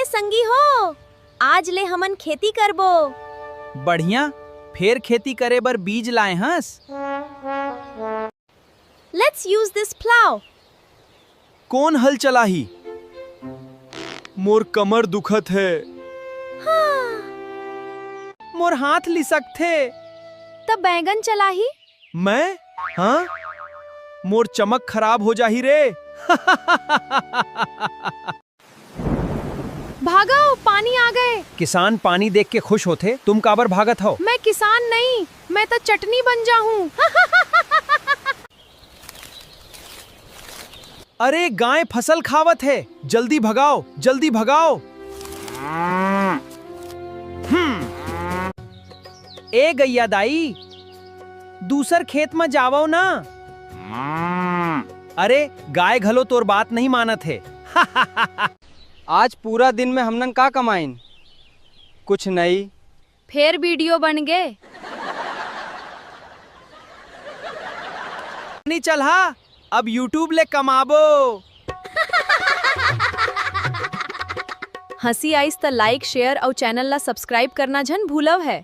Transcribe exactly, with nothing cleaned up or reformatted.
संगी हो, आज ले हमन खेती करबो। बढ़िया, फेर खेती करे बर बीज लाए हस। Let's use this plough. कोन हल चलाही? मोर कमर दुखत हे। हाँ। मोर हाथ लिसकथे। त बैंगन चलाही? मैं? हाँ? मोर चमक खराब हो जाही रे। भागव, पानी आ गए। किसान पानी देख के खुश होथे, तुम काबर भागत हव? मैं किसान नहीं, मैं तो चटनी बन जाहूँ। अरे, गाय फसल खावत हे, जल्दी भगाव, जल्दी भगाव। ए गैया दाई, दूसर खेत म जावव ना। अरे, गाय घलो तोर बात नहीं मानत हे। आज पूरा दिन में हमनन का कमाइन? कुछ नहीं। फेर वीडियो बन गे। नहीं चल हा, अब YouTube ले कमाबो। हंसी आइस त like, share अउ channel ला subscribe करना झन भूलव है।